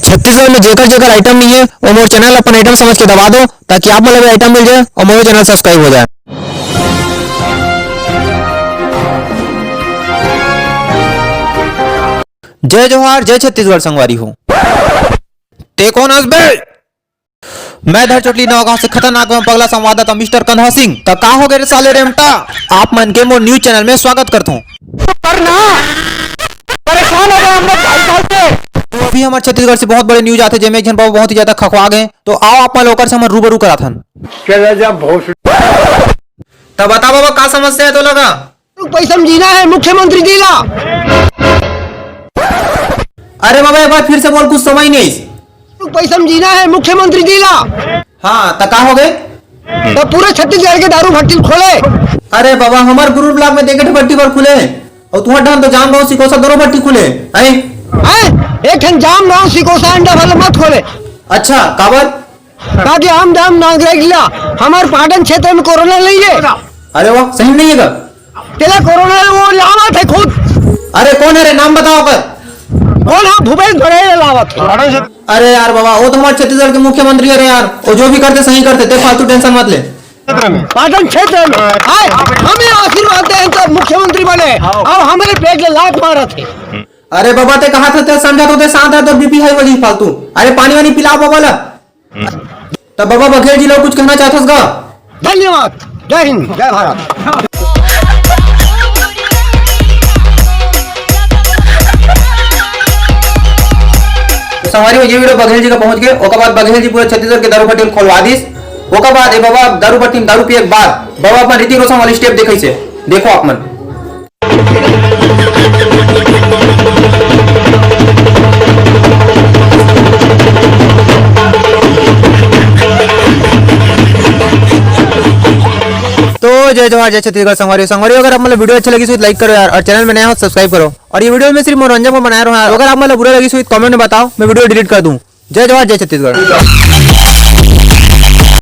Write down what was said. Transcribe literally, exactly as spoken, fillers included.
छत्तीसगढ़ में जेकर जेकर आइटम नहीं है, वो मोर चैनल अपन आइटम समझ के दबा दो, ताकि आप मन ला भी आइटम मिल जाए और मोरो चैनल सब्सक्राइब हो जाए। जय जोहार, जय छत्तीसगढ़ संगवारी हो। ते कोन हस बे? मैं धर चोटली नौगांव से खतरनाक एवं पगला संवाददाता मिस्टर कन्हा सिंह। त का हो गए रे साले रेमटा? आप मन के मोर न्यूज चैनल में स्वागत करत हूँ। करना परेशान हो गए हम लोग ढाई साल से। तो अभी हमारे छत्तीसगढ़ से बहुत बड़े न्यूज आते, जेमे एक झन बाबू बहुत ही ज्यादा खखवा गए। तो आओ आप मन ओकर से हमन रूबरू कराथन। चला जा भोसड़ी। तब बता बाबा, का समस्या है तो लगा? रुक, पैसा में जीना है मुख्यमंत्री जी ला। अरे बाबा, एक बार फिर से बोल, कुछ समझ नहीं आइस। रुक, पैसा में जीना है मुख्यमंत्री जी ला। हाँ, त का हो गए? तो पूरे छत्तीसगढ़ के दारू भट्टी खोले। अरे बाबा, हमार गुरुर ब्लॉक में देखे भट्टी पर खुले, और तुम्हार ढंग तो जाम गाँव सिकोसा दोनों भट्टी खुले। हैं? हैं? एक ठन जाम गाँव सिकोसा अंडा वाला मत खोले। अच्छा, काबर? ताकि आम जाम नागरिक ला हमार पाटन क्षेत्र में कोरोना नहीं है। अरे वाह, सही में नहीं है का? तेला कोरोना वो लावत है खुद। अरे कौन है रे, नाम बताओ कर। कौन है? भूपेश बघेल लावत है। अरे यार बाबा, वो तो हमारे छत्तीसगढ़ के मुख्यमंत्री है रे यार, वो जो भी करते सही करते, ते फालतू टेंशन मत ले। पाटन क्षेत्र में आए, हमें आशीर्वाद दे तो मुख्यमंत्री बने, और हमारे पेट में लात मारत है। अरे बाबा, ते कहा था, ते समझा तो ते शांत है, तो बीपी हाई हो जी फालतू। अरे पानी वानी पिलाओ बाबा ला। तब बाबा बघेल जी लोग कुछ कहना चाहते हो का? धन्यवाद। जय हिंद, जय भारत। संगवारी हो, ये वीडियो बघेल जी का पहुंच गए। ओकर बाद बघेल जी पूरा छत्तीसगढ़ के दारू भट्टी खोलवा दिस। ओकर बाद ए बाबा दारू भट्टी में दारू पिए के बाद बाबा अपन ऋतिक रोशन वाली स्टेप देखै से। देखो आप मन। तो जय जोहार, जय छत्तीसगढ़ संगवारी। संगवारी, अगर आप मन ला वीडियो अच्छा लगी हो तो लाइक करो यार, और चैनल में नया हो तो सब्सक्राइब करो। और ये वीडियो में सिर्फ मनोरंजन को बनाए रहो यार। अगर आप मन ला बुरा लगी हो तो कमेंट में बताओ, मैं वीडियो डिलीट कर दूं। जय जोहार, जय छत्तीसगढ़।